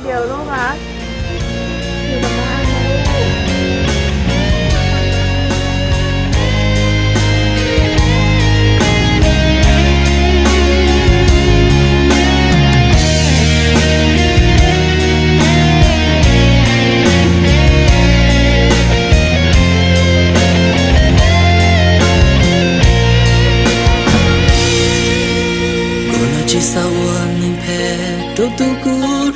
Chiều luôn hả? Kuv los tsis xav ua neeg phem rau tus kuv hlub,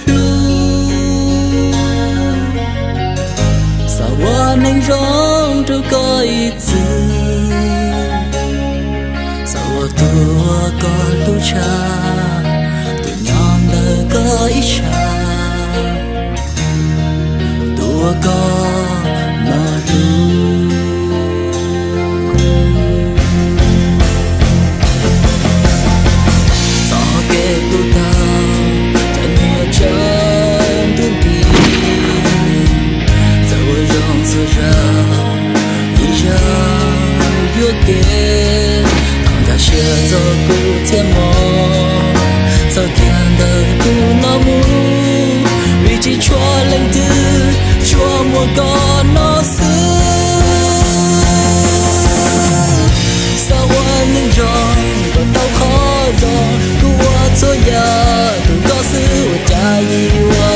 xav ua neeg zoo rau koj ib txwm, xav ua tus uas koj hlub tshaj, tus nyob ntawm koj ib sab, tus uas koj mloog hlub. Txoj kev puv tau cov niag tshav ntuj nti, txawm ua zoo txhua zaus ib zaug yuam kev, thov nkag siab txog kuv thiab mog, txoj kev ntawm kuv no mus, vim tsis tshua leej twg, tsuas muaj koj no xwb. Xav ua neeg zoo kom tau qhov zoo, kuv ua txhua yam tus koj xwb, ua cas yim ua